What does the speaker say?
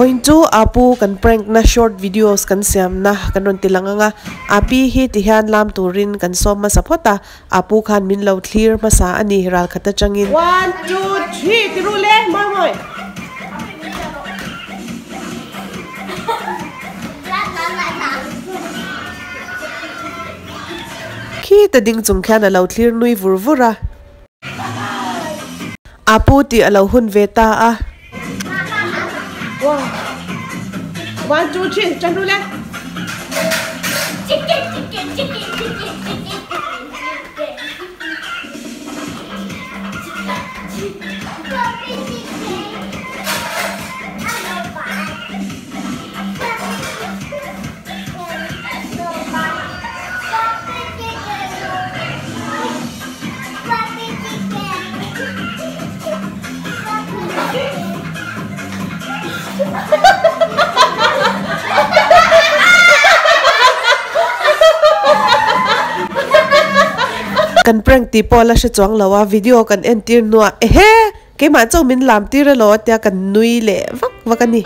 Vawiin chu Apu kan prank na short videos kan siam na kan rawn ti lang ang a, Api hi ti hian lam turin kan sawm hmasa phawt a, Apu khan min lo thlir hmasa a ni ral khat atangin. One, two, three ti ru le mawi mawi. Khi ta ding chung khian a lo thlir nui vur vur a. Apu tih a lo hun ve ta a. One, two, three, ṭan ru le. Kan prank tih pawh la hre chuang lo a, video kan entir hnuah ehe! Keimah chauh min lam tir elaw tia kan nui leh vak vak a ni.